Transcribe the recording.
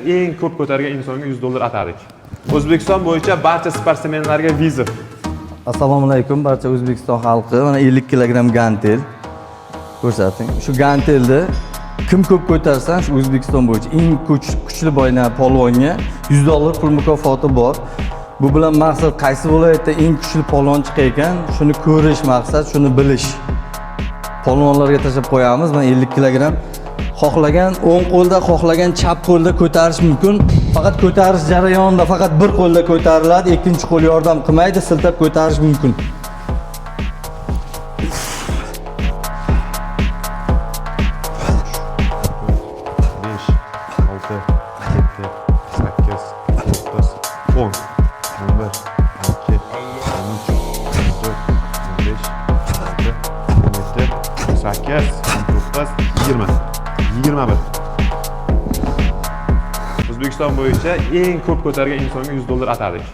Eng ko'p ko'targan insonga 100 dollar atadik. O'zbekiston bo'yicha barcha sportsmenlarga вызов. Assalomu alaykum, barcha O'zbekiston xalqi. Mana 50 kilogramm gantel ko'rsating. Shu gantelni kim ko'p ko'tarsa, shu O'zbekiston bo'yicha eng kuchli boyna polvonga 100 dollar pul mukofoti bor. Bu bilan maqsad qaysi viloyatda eng kuchli polvon chiqayotgan, shuni ko'rish maqsad, shuni bilish. Polvonlarga tashlab qo'yamiz. Mana 50 kilogramm xohlagan o'ng qo'lda, xohlagan chap qo'lda ko'tarish mumkin. Faqat ko'tarish jarayonida faqat bir qo'lda ko'tariladi, ikkinchi qo'l yordam qilmaydi, siltab ko'tarish mumkin. 5, 6, 7, 8, 9, 10, 11, 12, 13, 14, 15, 16, 17, 18, 19, 20, 21. O'zbekiston bo'yicha eng ko'p ko'targan insonga 100 dollar atadik.